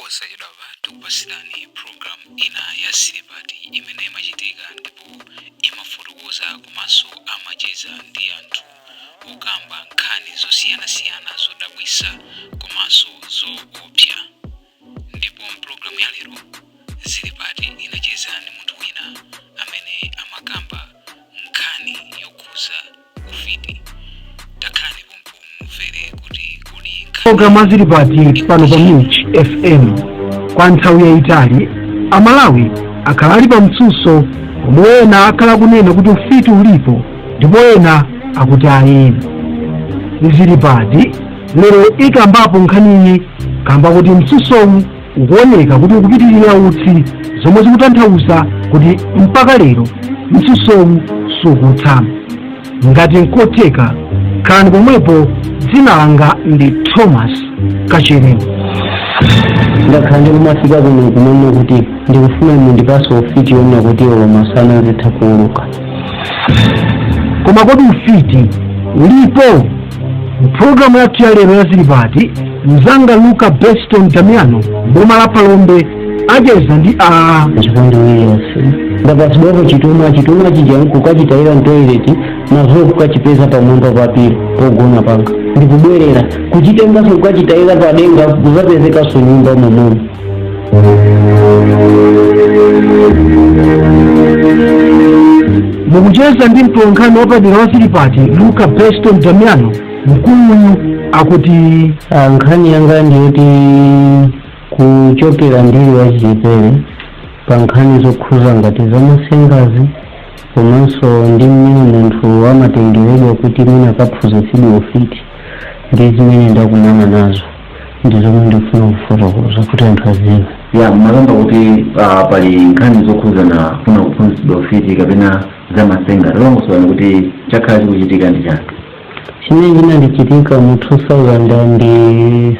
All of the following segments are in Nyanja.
Posachedwapa tikupasirani program ina ya Zilipati imene imachitika ndipo imafotokoza komanso amacheza ndi anthu okamba nkhani zosiyanasiyana zodabwisa komanso zoopsa. Ndipo mpulogalamu ya lero Zilipati inacheza ndi munthu wina amene amakamba nkhani yokhuza ufiti. Takhalani pompo mumvere kuti kodi nkhani Programu a Zilipati pano pa Mirch FM. Kwa nthawi yayitali Amalawi akhala ali pa mtsutso pomwe ena akhala akunena kuti ufiti ulipo ndipo ena akuti ayi. Zilipati lero ikambapo nkhaniyi kamba kuti mtsutsowu ukuoneka kuti ukupitirira utsi, zomwe zikutanthauza kuti mpaka lero mtsutsowu sukutha. Ngati nkotheka, khalani pomwepo. Dzina langa ndi Thomas Kachere. Ndakhala ndikumafika kuno kumanena kuti ndikufuna mundipase ufiti yonena kuti olo masana nzitha kuuluka. Koma kodi ufiti ulipo? Mpulogalamu yathu ya lero ya Zilipati, mzanga Luka Beston Damiano boma la Phalombe acheza ndi a Chikondi Williams. Ndapatsidwapo chitumwa, chitumwa chija nkukachitayira mtoilet, madzulo kukachipeza pamwamba pa pillow pogona panga, ndikubwerera kuchitenganso kukachitayira padenga, kuzapezekanso nyumba momwemo. Mukucheza ndi mtolankhani wapadera wa Zilipati Luka Beston Damiano, mkuluyu akuti Nkhani yanga ndiyoti kuchokera ndili wachichepere, pa nkhani zokhuza ngati zamasengazi komanso ndi mmene munthu amatengeredwa kuti mwina akaphunzitsidwe ufiti, ndi zimene ndakumana nazo, ndi zomwe ndikufuna kufotokoza kuti anthu adziwe. Ya, mmakamba kuti pali nkhani zokhuzana kufuna kuphunzitsidwa ufiti kapena zamasenga. Talongosolani kuti chakhala chikuchitika ndi chani? Chimene chinandichitika mu 2007,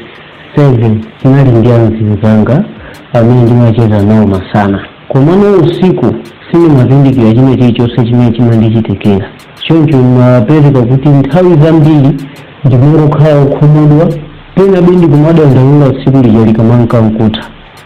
tinali ndi anzanga amene ndimacheza nawo masana, komano usiku sindimazindikira china chilichonse chimene chimandichitikira. Choncho ndimapezeka kuti nthawi zambiri ndimangokhala okhumudwa, penabe ndikumadandaula tsiku lija likamankankutha.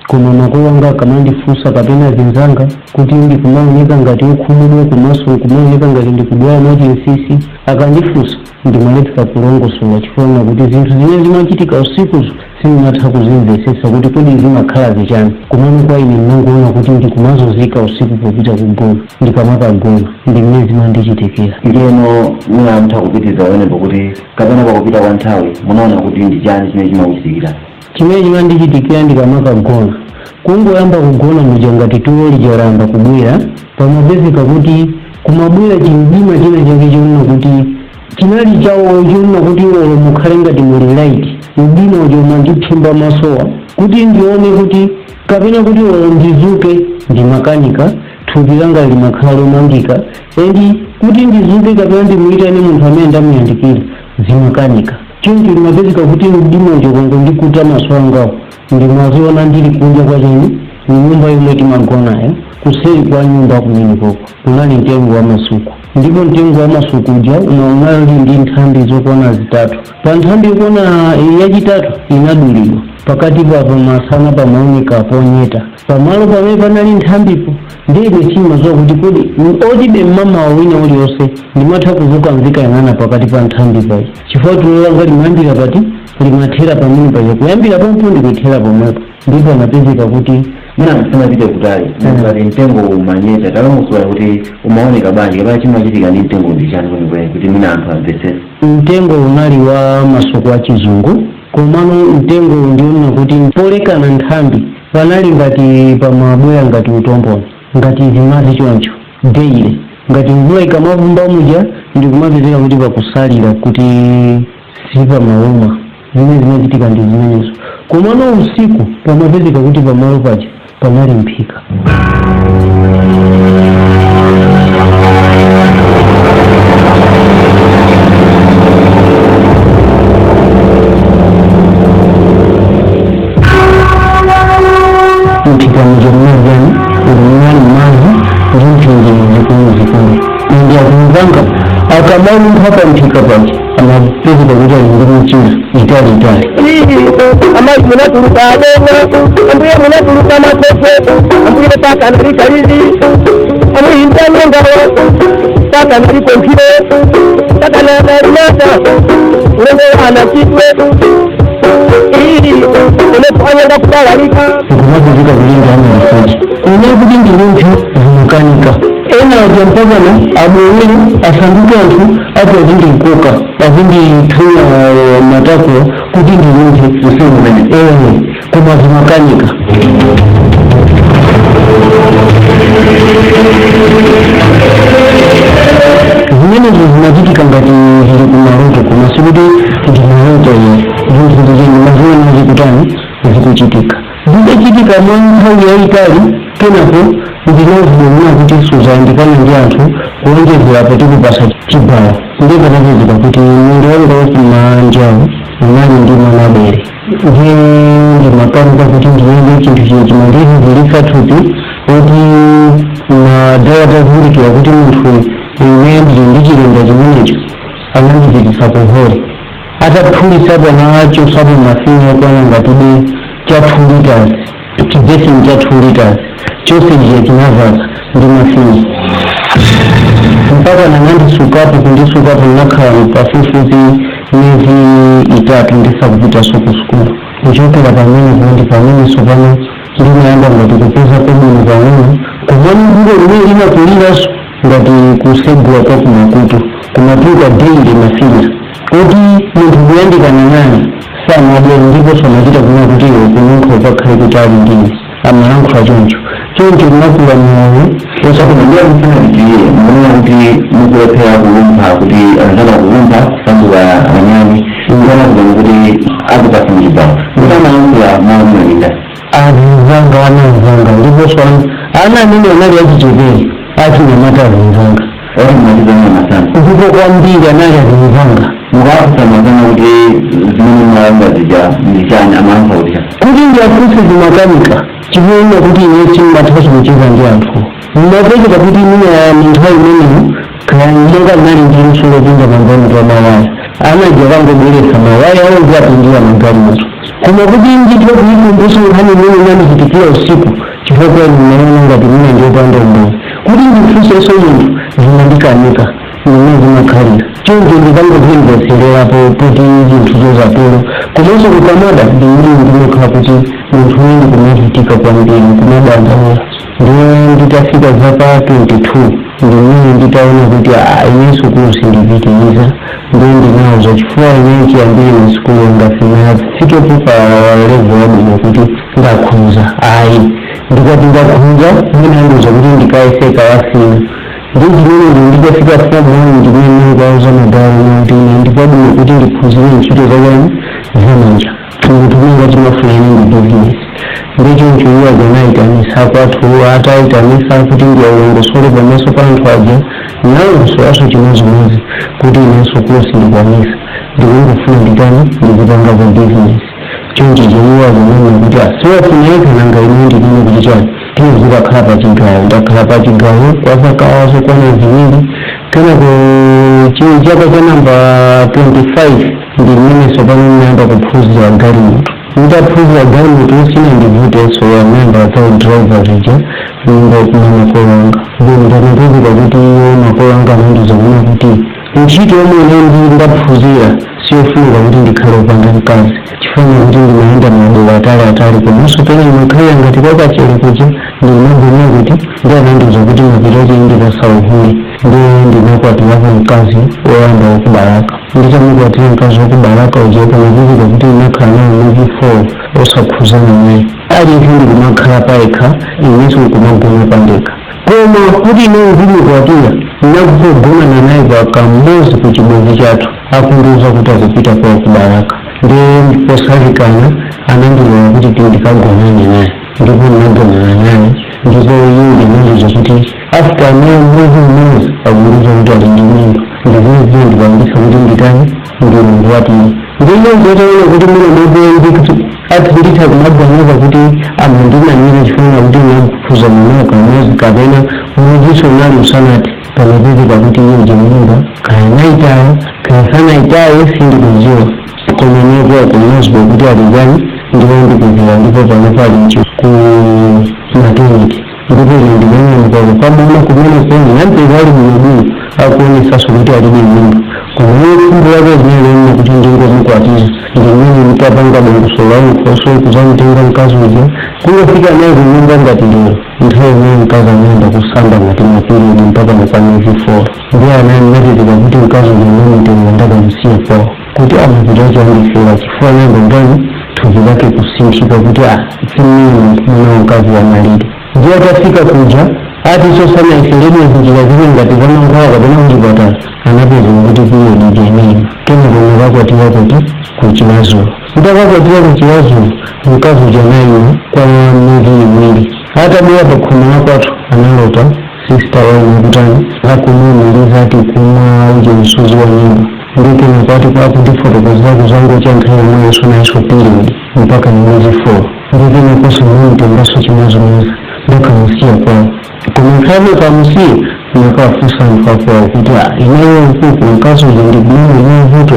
Koma makolo anga akamandifunsa kapena azinzanga kuti ndikumaoneka ngati okhumudwa komanso kumaoneka ngati ndikudwala mwachinsinsi, akandifunsa ndimalephera kulongosola chifukwa kuti zinthu zimene zimachitika usikuzo sindimatha kuzimvetsetsa kuti kodi zimakhala zichani. Komano kwa ine ndinangoona kuti ndikumazunzika usiku popita kugona, ndikamakagona ndi mmene zimandichitikira. Ndiyeno mwina mutha kupitiriza pamenepo kuti kapena pakupita kwa nthawi munaona kuti ndi chani chimene chimakuchitikira? Chimene chimandichitikira ndikamakagona, kungoyamba kugona muja ngati tulo lija layamba kubwera, pamapezeka kuti kumabwera chimdima china chake chonena kuti chinali chawo, chonena kuti olo mukhale ngati muli light, mdima uja umandiphimba masowa kuti ndione kuti kapena kuti olo ndizuke ndimakanika. Thupi langa limakhala lomangika and kuti ndizuke kapena ndimuyitane munthu amene ndamuyandikira zimakanika. Choncho limapezeka kuti mdima uja ukangondikuta maso angawo, ndimaziona ndili kunja kwa chani, nyumba yomwe timagonayo. Kuseri kwa nyumba kumene koko kunali mtengo wa masuku, ndipo mtengo wa masuku uja unali ndi nthambi zokwana zitatu. Pa nthambi yokwana yachitatu inadulidwa pakati pa pamasana, pamaoneka ponyeta pamalo pamene panali nthambipo. Ndiye sindimadziwa kuti kodi otibe mmamawa wina uliwonse ndimatha kuzuka nzikayang'ana pakati pa nthambi paja, chifukwa tulo langa limayambira pati, limathera pamene paja, kuyambira pompo ndikuthera pomwepo. Ndipo anapezeka kuti Mwina musanapite kutali, ngati mtengo umanyeta, talongosola kuti umaoneka bwanji kapena chimachitika ndi mtengo ndi chani kwenikweni kuti mwina anthu amvetsetse. Mtengo unali wa masuku a chizungu, komano mtengo ndiona kuti polekana nthambi panali ngati pamabwera ngati utomboni, ngati zimazi choncho daily. Ngati mvula ikamavumba muja, ndikumapezeka kuti pakusalira kuti sipamauma. Zimene zimachitika ndi zimenezo. Komano usiku pamapezeka kuti pamalo paja panali mphika. Mphika muja munali munali madzi ndi mphinjiri zikulu zikulu, ndi azinzanga akamalumpha pa mphika paja. Amapezeka kuti ali ndi michira itali itali. Amayi munatuluka abena, ambuye munatuluka makofe, ambuye paka nalikalili amuyintanengalo paka nalikonkile paka nanalinata ulengowana kitwe unefanyanga kubalalika. Ndikumapezeka kulinda amafuti ine kuti ndilumphe zimukanika ena aja mpakana abwewere asanduke anthu ati azindikoka azindithunya matako kuti ndilumphe Usiku umene. Ewe, koma zimakanika. Zimenezo zinachitika ngati zili kumaloto, koma sikuti ndimaloto iye, zinthu zizeni maziona zikutani zikuchitika, zitachitika mwa nthawi yayitali. Kenako ndinazionera kuti suzayandikana ndi anthu kuonjezera patikupasa chibawo, ndiye panapezeka kuti mwendo wanga wakumanjawo unali ndi manabere, ndiye ndimakanika kuti ndiyende. Chinthu chino chimandizizilitsa thupi kuti madala tazindikira kuti munthu ine ndili ndi chilonda chimenecho. Anandipititsa kuhole, ataphulitsa bwana achosapo mafinya okwana ngatibe cha 2 liters, chibeseni cha 2 liters chose chija chinazaza ndi mafinya, mpaka nanandisukapo kundisukapo. Ndinakhala pafupifupi miyezi 3 ndisakupitaso ku sukulu. Kuchokera pamene kundi pamene sopano ndinayamba ngati kupeza kobwino pang'ono, kumene dziko limene linakuliranso ngati kusegula kwa kumakutu kumatuluka daily mafinya, kuti munthu kuyandikana naye samadya, ndipo samachita kuna kuti iwe kununkha ukakhale kutali ndine, amalankhula choncho choncho. Ndinakula moyo. Osakoma ndiye mufuna tidziwe, mukuona kuti mukulephera kulumpha, kuti anzanu akulumpha kusanduka anyani, mukuona kuti akupasa mchibawo, kuti amalankhula mawu mnalinda? Azinzanga, ananzanga, ndiponso ana amene anali achichepere, achinyamata azinzanga. Oti mumachizana masana? Ndipo kwambiri anali azinzanga. Mukafunsa masana kuti zimene mumalamba zija ndichani, amalankhula kuti chani? Kuti ndiyafunse zimakanika, chifukwa kuti ine simbathaso kucheza ndi anthu. Ndinapezeka kuti ine nthawi imeneyo kaya ndinali ndi luso lopinda magalimoto amawaya, anaja kangobweretsa mawaya awo ndi apindiwa magalimoto. Koma kuti ndithe kuikumbusa nkhani imene inandichitikira usiku, chifukwa ndinaona ngati mine ndiopanda umboni kuti ndifunsenso munthu, zimandikanika mine zimakhalira choncho. Ndikangozimvetsererapo kuti zinthu zozatero, komanso kukamada ndimene ndimakhala kuti munthu uyu kumavutika kwambiri, kumadandaula. Ndiye nditafika zaka 22 ndimene nditaona kuti ine sukulu sindipitiriza. Ndiye ndinauza, chifukwa ine chiyambire mu sukulu ngasinafikepo pa level yabwino kuti ndakhuza, ayi. Ndikati ndakhuza, mwina andiuza kuti ndikayeseka wasina. Ndi chimene nditafika form one ndimene ndikauza madala kuti ine ndipabwino kuti ndiphunzire ntchito zachani zamanja, munthu munga timafuna ine ndi business. Ndichoncho iwo aja anayitanisa kwathu, atayitanisa kuti ndiyalongosole pamaso pa anthu aja, nawonso chimodzimodzi kuti inenso kulo sindikwanisa, ndikungofuna nditani, ndikupanga za business. Choncho iwo ajanena kuti asiwafuna yekha, nanga ine ndinene kuti chani? Tizikakhala pachigawo. Ndakhala pachigawo kwa zaka zokwana 2. Kenako chaka cha namba 25 ndimene sopano ndinayamba kuphunzira galimoto. Nditaphunzira galimoto sina ndivutenso yamemba za driver zija nyumba kuna makolo anga. Ndinapezeka kuti iwo makolo anga anandiuza kunena kuti ntchito yomwe ine ndaphunzira siyofunika kuti ndikhale upanga mkazi, chifukwa kuti ndimayenda madera atali atali, komanso pena imakhalira ngati kwakachere kuja ndimagona kuti. Ndi anandiuza kuti mapitoti ndipasauhule. Ndi ndinakwatirapo mkazi woyamba wakubalaka. Nditamukwatira mkazi wakubalaka uja, panapezeka kuti ndinakhala naye mwezi 4 osakhuzana naye, alipo ndikumakhala payekha, inenso nkumagona pandekha. Koma kuti ine ndilikwatira, ndinakugonana naye pakamodzi ku chibwenzi chathu, akundiuza kuti akupita kwa kubalaka, ndi posalikana anandilola kuti ndikagonane naye, ndipo ndinagonana naye. Ndipo iye ndinandiuza kuti after naye mwezi mmodzi akundiuza kuti ali ndi mimba. Ndizimene zinandipangisa kuti nditani, ndimkwatire. Ndiye ndotaona kuti mune mwabe ati nditha kumaganiza kuti amandinamira, chifukwa kuti ndinakuphuza munoka mwezi kapena mweziso unali usanati. Panapezeka kuti iye mimba kaya naitaya kaya sanaitaye sindikudziwa, koma neko akunazwa kuti alijani ndipo ndikuzira ndipo panopo ali ku maternity. Ndipo ine ndinanyamuka kukabona kumene koni nampeza ali bwinobwino, akuonesanso kuti alibe mimba, koma iye khumbo lake linalonena kuti ndingomukwatira. Ndimene nditapanga dongosolo lankhoso kuzamutenga mkazi uja kungofika naye kunyumba ngati lero. Nthawi imene mkazi anayamba kusamba ngati ma period mpaka kwa miyezi 4, ndiye anapezeka kuti mkazi uja namutenga ndakamusiya kwawo kuti amapita achandifera, chifukwa anayamba ndani thupi lake kusinthika kuti ah, simene mwana mkazi analire. Ndiye atafika kuja ati sosana iferedwe zinjira zine ngati za mankhwala kapena kuchipatala, anapezeka kuti period ijenini. Kenako nakakwatiwa kuti kuChiradzulu. Ndakakwatiwa kuChiradzulu, mkazi uja nayiwa kwa miyezi 2. Atabwera pa khomo la kwathu, analota sister waine kutani akumumiliza ati kumwa uje msuzi wa nyumba. Ndikena kwati kwakundifotokozera kuzango cha nthawi yomweyo nayenso period mpaka miyezi 4. Ndikena konso mumtengaso chimozimozi ndakamusiya kwawo. Koma nthawi kamusiya ndakawafunsa anthu akwawo kuti ineyo nkuku mkazi uja ndikumene mavuto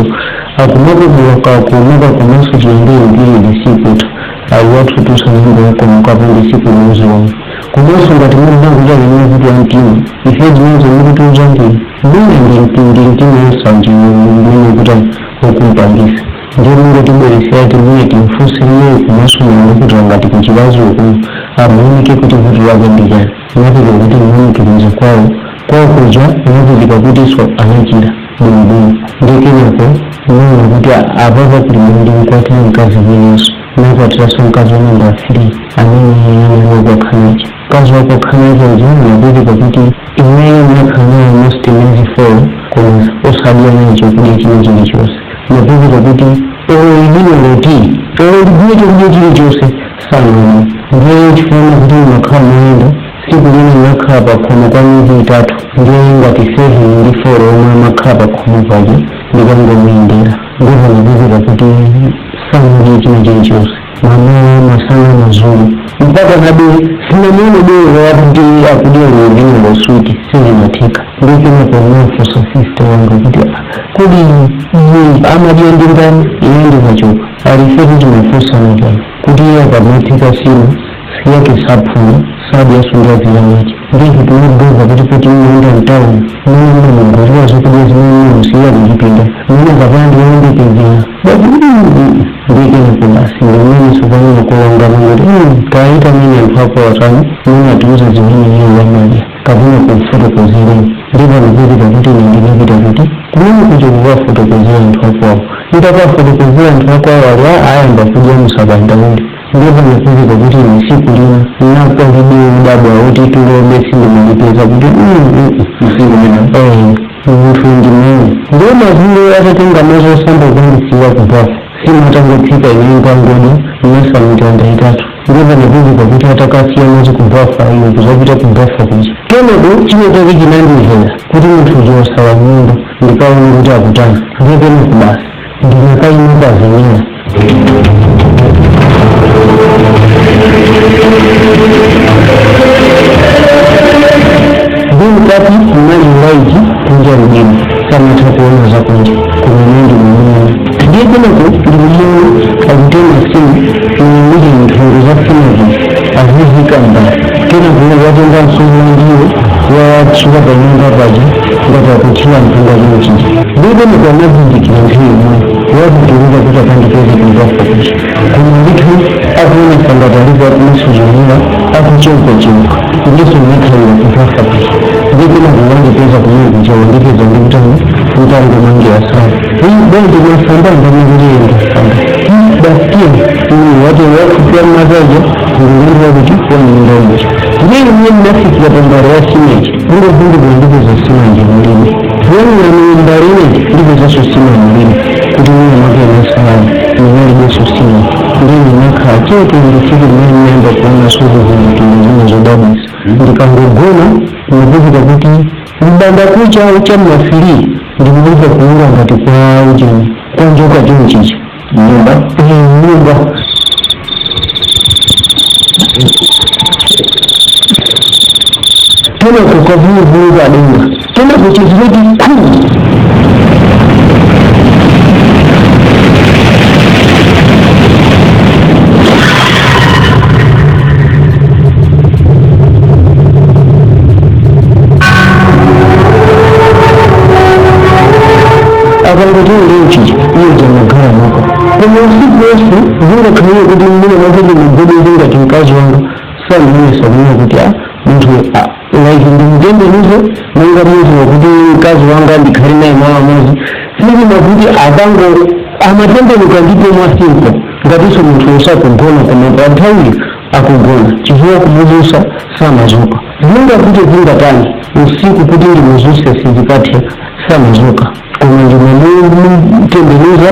akumakubula kakumaka komanso chiyambire period sikuta ali wathu tusanangoyako mukapande siku mwezi wanu, komanso ngati mulinankuti ali mavuto a mtima, ife zimenezo mukutiuza ndini mwina ndi mtima wosanje mmene kuti ukumpangisa, ndiye mungotibweresera timene timfunse iyeyo komanso mulungu ngati kuChiradzulu kuno amuoneke kuti vuto lake ndi chani. Napita kuti muonekeriza kwawo kwawo kuja anapezeka kuti so anachira bwinobwino. Ndikenako muona kuti apapa kuli ndimkwatira mkazi winenso, nakwatiranso mkazi wa namba 3 amene anali kwakhanacha. Mkazi wakwakhanacha uja napezeka kuti ineyo nakhala almost miyezi 4 koma osadya naye chakudya china chilichonse. Napezeka kuti olo loti olo ligule chakudya chilichonse sanamwe. Ndiye chifuna kuti makhala mayenda tsiku lina nakhala pakhomo kwa miyezi 3, ndiye ngati 7 ndi 4 omwe amakhala pakhomo paja ndikangomuyendera, ndipo napezeka kuti sanadye china chilichonse mamawa, masana, madzulo, mpaka nabe sinamuone bwero wakuti akudya lolino losuti sizimatheka. Ndikena pomafunsa sister wanga kuti kodi iye amadya ndi ndani? Iye ndikachoka alife timafunsana pano kuti iye akamaphika sima siyake saphula sadyaso ndi azilamachi, ndizvo tinobhebha kuti kuti inoenda mutauni mune mugurira zvokudya zimene musiya kuchipinda mune kapana ndinoendekedzera ndikene basi. Ndimene sopano kulongana kuti taita mene anthu ako watani mune atiuza zimene iye wamadya kapena kufotokozereni. Ndipo ndikupita kuti ine ndinapita kuti kumene kucho kukafotokozera anthu akwawo. Nditakafotokozera anthu akwawo ali ayamba kudya musadandaule. Ndipo ndikupita kuti ine tsiku lina nakwalibe udabwa kuti tulobe sindimalipeza kuti Usiku mene munthu ndimene ndiye mazulu atatenga madzi osamba kundisiya kubafu simatangophika ine ngangoda inasa mitanda 3. Ndipo ndikupita kuti atakasiya madzi kubafu ayo kuzapita kubafu kuja kenako chino chake chinandizera kuti munthu uja wasawa nyumba ndikaone kuti akutani. Ndiye kenako basi ndinakaima pazenera. Ndi mkati mnali laiti, kunja mjini samatha kuona zakunja kumene ndikuona. Ndiye kenako ndikuona akutema simu nimuje nthungo za simuzi azizikamba. Kenako watenga msuzi ndiwo watsuka panyumba paja ngati akuthira mpunga chonchija. Ndiye kenako anazindikira nthawi imwe wazituluka kuti akandipeze kumbafa kuja, koma ndithu akuonesa ngati alipo akumasuzumira akucheuka-cheuka ndiso ndinakhalira kubafa kuja. Ndikena kuwandipeza kumene kuja wandipeza ndikutani mtangomangira sana bwanji masamba ndamikuliye ndasamba basiye wati wakupya mazaja ndikuliwa kuti wanyinda uja. Ndiye imwe ndinafikira pambalo ya simeji ndingozindikira ndipeza simanje mulime weniwani mbali ineji ndipezanso sima mulime kuti mwana mwake anasalala ninalibenso sima. Ndiye ndinakhala chete ndifike mmene ndinayamba kuona sokuzindikira zina zodabwisa. Ndikangogona ndikupita kuti mbanda kucha cha mafiri ndikukuva kuula ngati kwa ujeni kwa njoka chonchicha nyumba nyumba. Kenako kavuluvulu kadenga, kenako chizikuti khu. Akangoti ulechi iye jamagara mako, koma usiku wonse zingakhalire kuti mmene mwakati mugwedeze ngati mkazi wanga sandiwesa kunena kuti a munthu like ndimtembenuze monga munthu wakuti mkazi wanga ndikhale naye mwa amodzi. Sindima kuti akango amatembenuka ndipo mwasimpo ngatinso munthu osakugona, koma pa nthawiyo akugona chifukwa kumuzusa samazuka. Zingakuti zingatani usiku kuti ndimuzuse sizikatheka, samazuka, koma ndimamutembenuza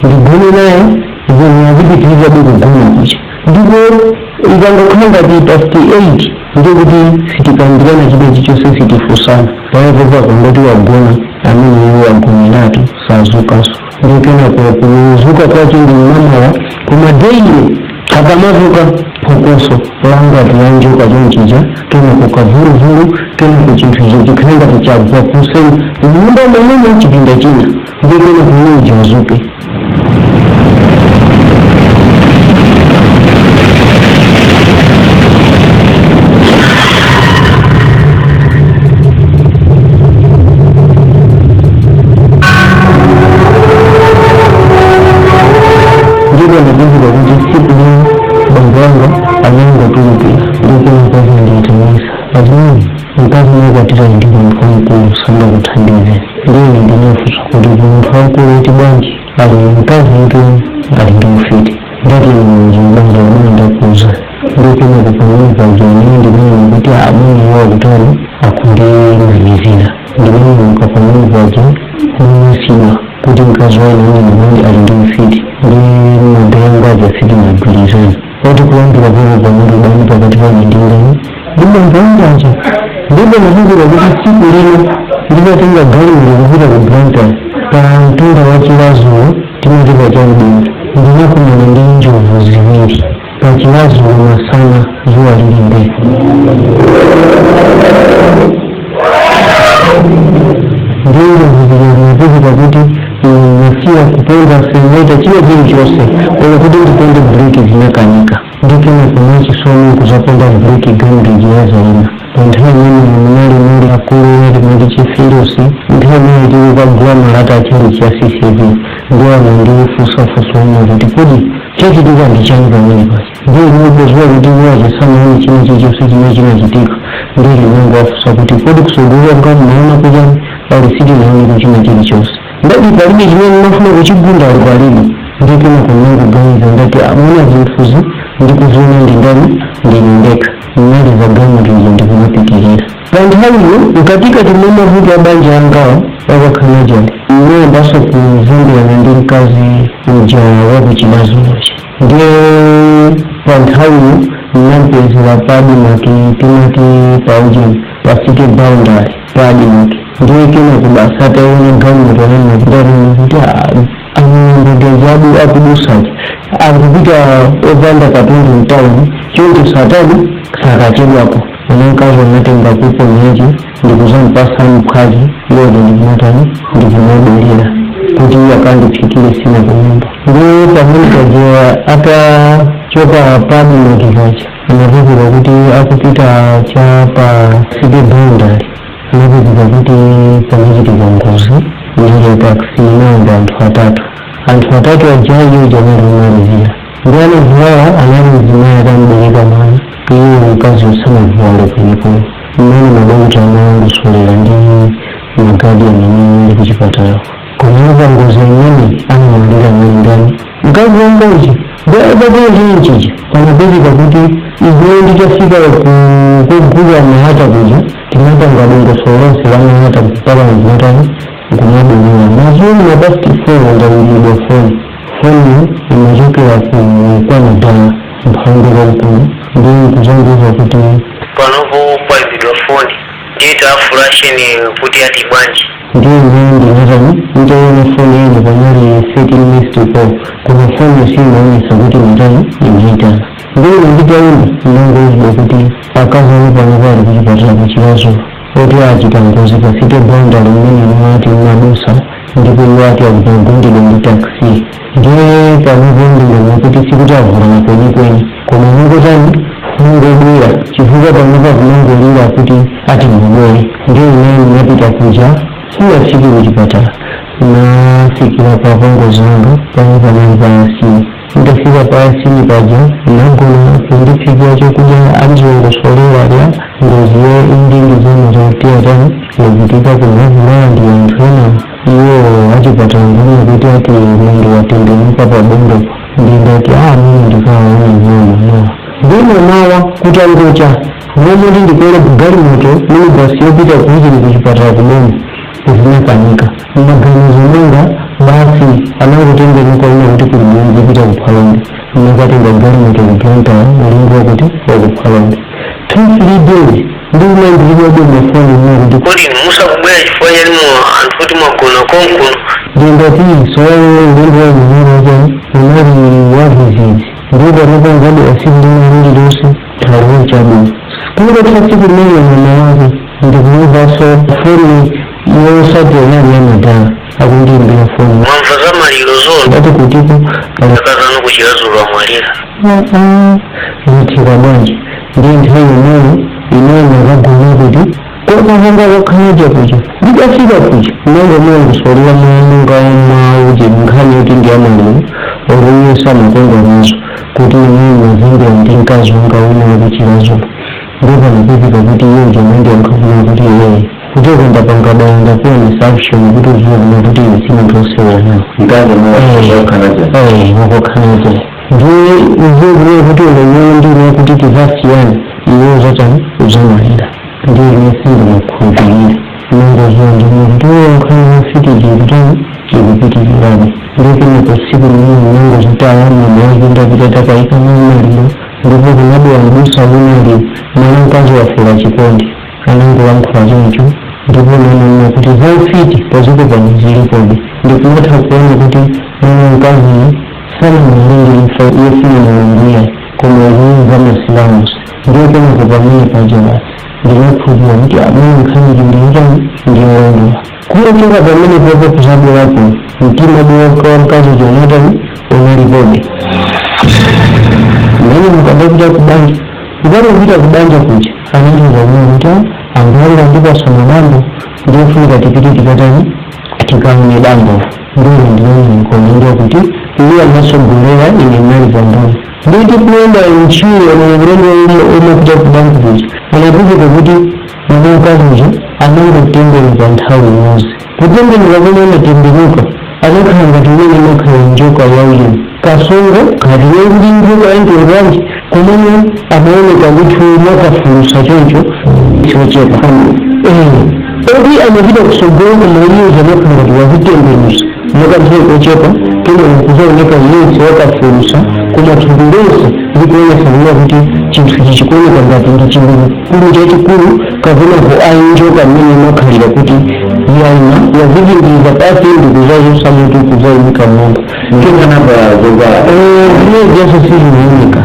ndigone naye, then azipitiriza kugona kucha. Ndipo ikangokhala ngati past 8 ndikuti sitikambirana china chichonse, sitifusana pamene akangoti wagona amene iwo agoneratu sazukanso. Ndikenako kuzuka kwache ndi mmamawa, koma daily akamazuka phokoso langati la njoka chonchija, kenako kavuluvulu, kenako chinthu icho chikhale ngati chagwa kuseni mnyumba momwemo chipinda china, ndikenako iwo azuke. Ndipo ndikuvuka kuti tsiku lino bambo wanga anangotulukira, ndipo mkazi ndiyitanisa azimini mkazi nakwatira ndi munthu wamkulu sangakuthandize. Ndiye ndinafunsa kuti munthu wamkulu kuti bwanji ali mkazi mutu ali ndi ufiti? Ndati banja amene ndakuza. Ndikena kupamene paja ine ndimene kuti amene iwo akutani akundinamizira, ndimene mukapamene paja kumisidwa kuti mkazi waine amene ali ndi ufiti ndi ng'ombe yangu aja sitinagwirizana oti kuyambira pano pamene ubani pakati pano ndi ndani ndi bambo wangaja. Ndipo ndikukuta kuti tsiku lino ndinatenga galimoto kupita ku Blantyre, pa mtunda wa Chilazulo timati pa Chamdimba, ndinakumana ndi njovu ziwiri pa Chilazulo masana zuwa lili mbee. Ndiyo zikapezeka kuti nasiya kuponda accelerator china chilichonse, koma kuti ndiponde breki zinakanika. Ndikena kumwe chisomo kuzaponda breki gambridge yazayima. Pa nthawi imene munali muli akulu limati chifilusi, nthawi imene tikukagula malata achali cha CCV, ndiwo anandifusafusa ine kuti kodi chachitika ndi chani pamene paja. Ndiye ndinoboziwa kuti iwo samaone china chilichonse chimene chinachitika. Ndiye linango afusa kuti kodi kusogolera ngamu naona kuchani pali sitinaoneko china chilichonse. Ndati palibe chimene ndinafuna kuchigunda ali palibe. Ndikena kunangoganiza ndati amuna zinthuzi ndikuziona ndi ndani, ndine ndekha ndinaliza galimoto ndikumapitirira. Pa nthawiyo mkatikati mwa mavuto a banja angawo wakakhala jali ndinayambanso kuzembelana ndi mkazi uja wakuchilazulocha. Ndiye pa nthawiyo ndinampezera padimaki timati paujeni pa city boundary padimaki. Ndiye kenako basi ataona galimoto ananena kuti amuyembekezabu akudusachi akupita opanda katundu mtawuni, choncho satani sakachedwako. Mkazi anatenga kupo nyeji ndikuzampasa mkhazi yoje ndikumatani ndikumabulira kuti iye akandiphikire sina kunyumba. Ndiye pamene kajewa atachoka padimaki pacha anapezeka kuti akupita cha pa city boundary, anapezeka kuti panachitika ngozi ndiye taxi inaomba anthu atatu. Anthu atatu ajayo janali umalizira ndi anavulala anali mzimayi atambereka mwana, iye mkazi usanavuwale kwenikweni. Mmene madokota analongosolera ndi maguardian amene ali kuchipatala, koma ngozi imene anamwalira anali ndani? Mkazi wanga uja. Ndakapita chinchija panapezeka kuti ineyo nditafika kugula malata kuja tinapanga dongosolo lonse la malata kupaka mmatani nkumabulira mazuwa ma past 4 ndawulidwa foni. Foni imachokera ku kwa madala mphambi kwamkulu, ndi kuzanguza kuti panopo kwayimbidwa foni ndiye tafulasheni kuti ati bwanji. Ndiye ine ndinatani, nditaona foni yanga panali 13 missed call, koma foni simaonesa kuti nditani imaitana. Ndiye nditaona ndinangouzidwa kuti akazi anu pano pali kuchipatala kuChiradzulu, oti achita ngozi pa city boundary imene mwati mwadusa, ndipo iwo ati akugundidwa ndi taxi. Ndiye panopo ndingana kuti sikuti avulala kwenikweni, koma mungotani, mungobwera, chifukwa panopa kumangolira kuti ati mubwere. Ndiye ine ndinapita kuja, sinafike kuchipatala, nafikira pa pongozi wanga pamwe panali pa Yasini. Ndafika pa Yasini paja, nagona kundiphikira chokudya, andilongosolera lya ngoziyo indindi zanu zokuti atani yachitika kumavulala ndi anthu ena. Iwo achipatala ndine kuti ati mwendo watembenuka pa bondopo. Ndingati a mimi ndikawaone mama ndine mawa kuti angocha momwe ndikwere galimoto minibasi yopita kuichini kuchipatala kuboma zinakanika. Maganizo manga basi anangotembenuka ina kuti kuli bwenzi kupita kuPhalombe. Ndakatenga galimoto kuBlantyre, ulingo wakuti wakuPhalombe. 2-3 days ndikumayi ndilibe mafoni imene kuti Kodi musakubwera chifukwa chani mu anthu kuti mwagona konkuno? Ndingati soyo ulendo wa mumene unali wavizizi, ndipo panopa asiku lina lililonse thaliwo chabwino. Kungatha tsiku limene mwana wake ndikumumvanso foni yosati inali ya madala akundiimbira foni. Mwamva za maliro zona? Ndati kutiko pali Akazanu kuChiradzulu amwalira. Zithika bwanji? Ndiye nthawi imene ineyo nakaguma kuti kokahanga kokhalaja kuja. Ndidafika kuja nango mulongosolera mwamunga mauje nkhani yoti ndi amaliro omwe samakonda nazo kuti ineyo mavumbira ndi mkazi wanga wina wakuChiradzulu. Ndipo panapezeka kuti iye uja mandiyankhafuna kuti iyeyo kuteko ndapanga dala ndakuonesa action kuti uziwe kuna kuti ine si munthu osewera nawo. Mkazi wakukhalaja? Wakukhalaja. Ndiye uziwe kuti ulenyewe ndine kuti tizasiyana, iwe uzatani, uzamalira. Ndiye ine sindimakhulupirira, nangoziwa ndine kuti uyo nkhani ufiti chikutani chikupitirirabe. Ndiye tsiku limene nangozitaya mwana wake, ndapita takayika mwamaliro, ndipo kunabwera mbusa winali mwana mkazi wafera chikondi, anangolankhula choncho. Ndipo nanena kuti zaufiti paziko pano zilipobe. Ndikumatha kuona kuti mwana mkazi sanamwalire imfa yofuna Mulungu, koma izinza masilamusi. Ndiye kenako pamene paja basi ndinakhulupirira kuti amene nkhani ndiyitani ndiyolondola. Kulochoka pamene popo kuzabwerapo mtima wa mkazi Jonathan unalipobe mmene mukadapita kubanja. Ukadapita kubanja kuja, anandiuza kuti ambuye andipasa madambo, ndiyofunika tipite tikatani tikaone dambo. Ndiyo ndiyoni nkonendiwa kuti iye anasogolera, ine nali pambuyo. Nditi kuyenda ntchito ulendo umapita kubanja kuja, anapezeka kuti mkazi anangotembenuka nthawi imodzi. Kutembenuka kumene anatembenuka, anakhala ngati umene imakhala njoka yaulimi kasongo kati kuti njoka yanjolwanji, kumene amaoneka ndithu mwakafulusa choncho chochepa oti amapita kusogolo, koma iye zamakhala ngati wakutembenusa mwakanthawi kochepa, kena kuzaoneka yense wakafulusa, koma thupi lonse likuonesa nena kuti chinthu ichi chikuoneka ngati ndi chikulu chachikulu kapenako ayi njoka mmene imakhalira kuti yaima yazichingiriza pasi ndikuzazusa mutu kuzayimika mmwamba. Napa zovala? Zimene zonse sizimaoneka,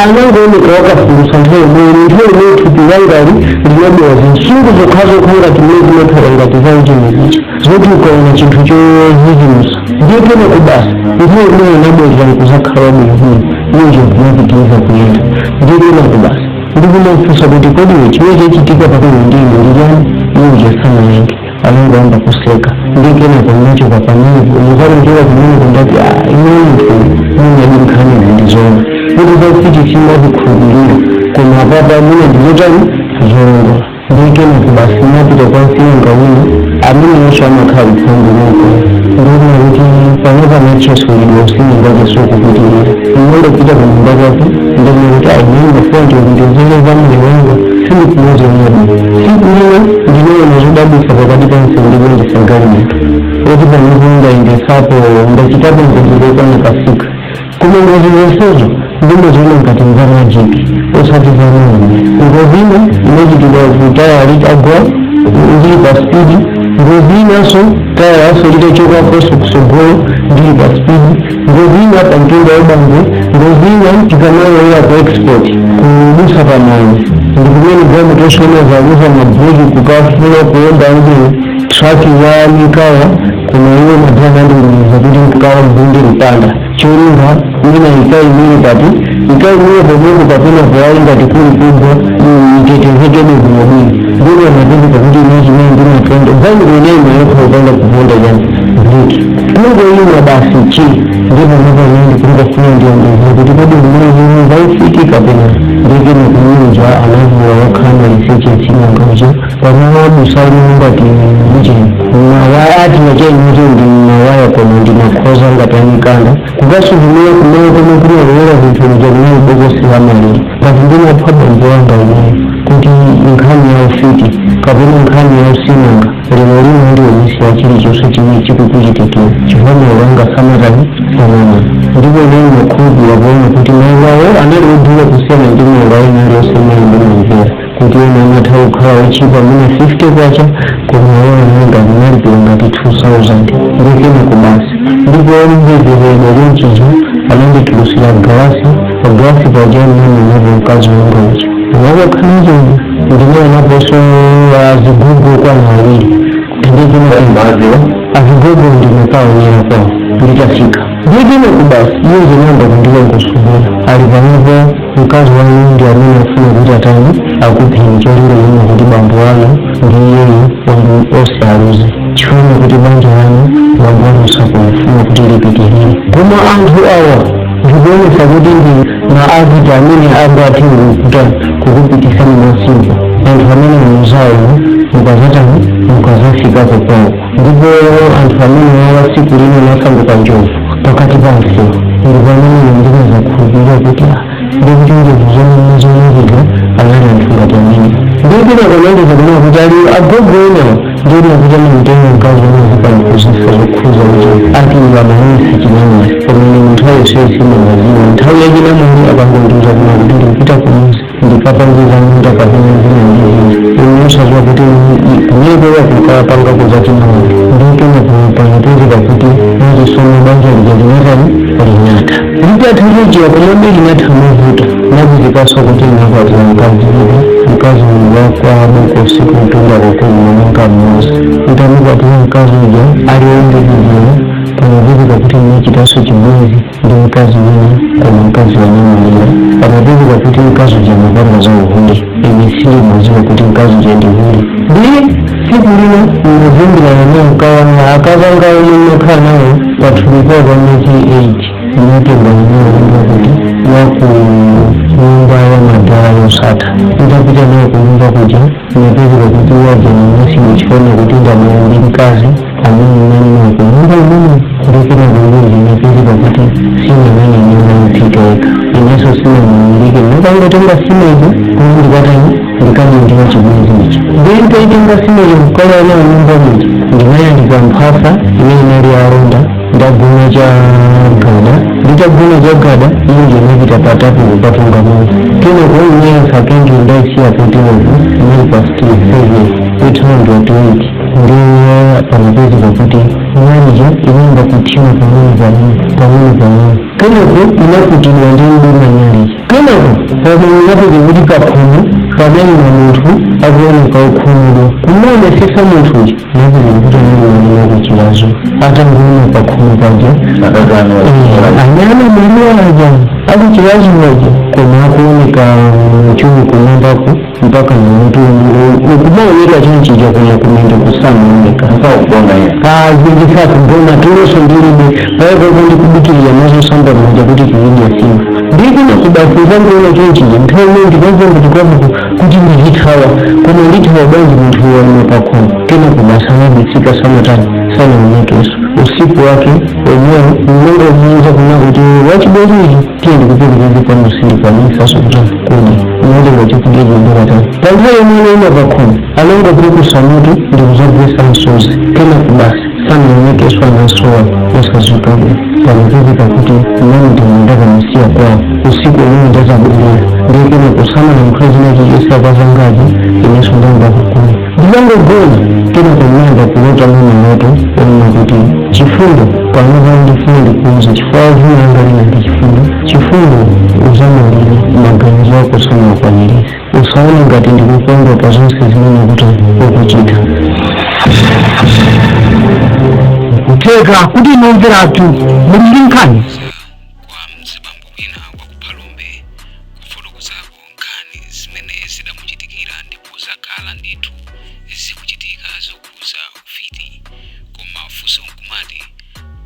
anangooneka wakafulusa nthawi imweyo. Nthawi imweyo thupi langali linabwera zinsungu zokhazokha ngati mmene zimakhala ngati zauchimizicha zoti ukaona chinthu chozizimusa. Ndiye kenako basi nthawi imweyo inabwera nkuzakhala bwinobwino, iye nkumapitiriza kuyenda. Ndiye kenako basi ndikumafunsa kuti kodi chimene chachitika pakati ndine ndi chani? Iye sanayankhe, anangoyamba kuseka. Ndiye kenako ndinachoka pamenepo. Ndikatochoka pamenepo ndati ine munthu munadi nkhani ndizona kuti zaufiti simazikhulupirira, koma apapa mwina ndizotani zolongola. Ndiye kenako basi ndinapita kwa mfinanga wina amene yenso amakhala kuphango moko, ndikuona kuti panopa nachesulidwa usinengacheso kupitirira. Ndinangopita kunyumba kwake, ndikuona kuti ayi ndifuna ndizele za moyo wanga sindikumazoona. Tsiku lina ndinaona zodabwitsa pakati pa msewu ndikuyendesa galimoto, oti panopo ndayendesapo ndachitapo ngozi zokwana kasika, koma ngozi zonsezo ndimaziona ngati nza magic osati zamene. Ngozi ina inachitika kutaya litagwa ndili pa speed. Ngozi inanso, tayalanso litachokaponso kusogolo ndili pa speed. Ngozi ina pa mtunda wabangwe. Ngozi ina tikamalowera ku export kudusa pamanja, ndikumene galimotonso inazaluza mabreki kukafuna kuyenda ujeni traki ya mikawa, koma iwo madriver andingoza kuti mkawa mvunde mpanda cholinga mwina ikaimire pati, ikaimire pomwepo kapena powayi ngati kuli kubwa itetezekebe bwinobwino. Ndipo amapezeka kuti ine chimene ndimaponda galimoto ineyi mayekha kupanda kuponda chani breki, kungoyima basi chi. Ndipo mapamene ndikungofuna ndiyongeza kuti kodi mmene zaufiti kapena ndikene kunyuja anavula wakhala liseche tsinangazo pamene wabusalu ngati mcheni mawaya ati nachaimuti ndi mawaya, koma ndimakhoza ngati amikanda kukasuzumira kumene komwe kunalowera zinthu mja kumene bokosi la maliro ngati ndinapha bambo wanga ineyo, kuti nkhani ya ufiti kapena nkhani ya usinanga lero lino ndionesi ya chilichonse chimene chikukuchitikira, chifukwa moyo wanga samatani sanama. Ndipo inali makhulupirira kuona kuti mayi wawo anali odula kusiyana ndi moyo wawo inali onse imene ndimamvera kuti ena amatha kukhala ochipa mwina 50 kwacha, koma iwo ananga ndinalipira ngati 2000 ndikena kubasi. Ndipo omvezeredwa chonchicho ananditulusira galasi, pagalasi paja ndinaonapo mkazi wanga uja wakakhala choncho, ndinaonaponso azigugu kwana awiri. Ndikena azigogo ndimakaonera kwawo nditafika, ndikena kubasi iye zinamba kundilongosubula ali pamwepo mkazi wanu ndi amene afuna kuti atani akupheni, cholinga china kuti bambo wanu ndi iyeyo wanu onse aluze, chifuna kuti banja lanu bambo wanu sakumfuna kuti lipitirire. Koma anthu awa ndikuonesa kuti ndi maaviti amene angathe kukuta kukupitisani masiku anthu amene muzawo mukazatani mukazafikako kwawo. Ndipo anthu amene wawa siku lino nasanduka njovu pakati pa msewu, ndipo amene ndinazakhulupirira kuti ndikuti njovu zomwe zomwezidwa anali anthu ngati amene ndipita kanandiza kunena kuti ali agogo enawo ndiyena kuti amamtenga mkazi wamazipandikuzisa zokhuza kuti ati amanesi chinamwali, pamene munthu ayeseye simangaziwa nthawi yachinamwali akangondiuza kuna kuti ndikupita kumuzi ndikapangiza munda kapena zina ndi zina, ine usaziwa kuti kumene kukapanga kuza chinamwali. Ndikena panapezeka kuti mwachisomo banja lija linatani linatha. Litatha lijiwa komabe linatha mavuto, napezekaso kuti ndinakwatira mkazi wina, mkazi wakwa bokosi kumtunda kokumuna mmozi. Nditamukwatira mkazi uja ali woyembekezera, pamapezeka kuti ndinachitaso chibwenzi ndi mkazi wina, koma mkazi wanamwalira. Pamapezeka kuti mkazi uja amapanga za uhule, ine sindimadziwa kuti mkazi uja ndi hule. Ndi tsiku lino ndinazimbirana nawo kawana akazanga omwe ndinakhala nawo pathupi pawo pa mwezi 8, ndinatenga nawo kumba kuti waku nyumba ya madala yosatha. Nditapita nawo kunyumba kuja, ndinapezeka kuti waja nanasimu chifana kuti ndamaya ndi mkazi amene ndinali nawo kunyumba imene ndikena kunyumba. Ndinapezeka kuti sina amene ndinamphika yekha, inenso sinamulike, ndakangotenga simezo kuti ndikatani ndikamundira chibwenzi ichi. Ndinkaitenga simezo kukalowa nawo nyumba muja, ndinayandika mphasa imene inali alonda, ndagona cha gada. Nditagona cha gada, iyo ndinapita patapo kukatunga madzi. Kenako inayatsa kandulo, ndaisiya poteropo, inali pa 7 828. Ndiye panapezeka kuti nyalija inayamba kuthima pang'ono pang'ono pang'ono pang'ono, kenako inaputidwa ndi mdima nyalija. Kenako pamene inapeza kuti pakhomo pamene munthu akuoneka okhumudwa, kumaonesesa munthu uja, napeza kuti anali kuchilazo atangoona pakhomo paja anyana mwaliwa aja akuchilazo aja, koma akuoneka mchumi kumwambako mpaka mutu ukumaoneka chonchija kuna kumendo kusamaoneka ndisakugona tuloso ndilibe payekopo ndikubikirira mazosamba manja kuti tizidya sima. Ndikuna kubasiza ndiona chonchija nthawi imene ndikazemba ndikwavuko kuti ndizithawa, koma ndithawa bwanji munthu waima pakhomo? Kena kubasa anabisika samatani sanaonekeso. Usiku wake wenyewe mnangomuuza kuna kuti wachibwenzi ichi tiye ndikuperekeze pano, sindikwanisa kutani kudya, unatenga chakudya chindikatani. Pa nthawi imene ima pakhomo anangopukusa mutu ndikuzagwesa msozi, kena kubasa sanaonekeso, anasowa osazukabe. Panapezeka kuti mmene ndakamusiya kwawo usiku umene ndazabwerera ndikene kusana na mkhazi nachiyesa kazangaji, inenso ndamba kukula. Ndinangogona, kenaka ndinayamba kulota maloto onena kuti, "Chifundo, panopa ndifuna ndikuuze, chifukwa dzina langa lina ndi Chifundo. Chifundo, uzamalira maganizo ako sanakwanirise. Usaone ngati ndikukondwa pa zonse zimene kuti ukuchita." Kutheka kuti inu omveratu muli ndi nkhani kwa mzibambo wina wakuphalombe kufotokozapo nkhani zimene zidamuchitikira ndipo zakhala ndithu zikuchitika zokhuza ufiti. Koma funso nkumati,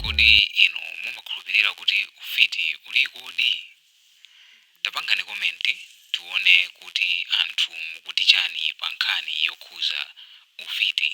kodi inu mumakhulupirira kuti ufiti ulikodi? Tapangani comment tione kuti anthu mukuti chani pa nkhani yokhuza ufiti.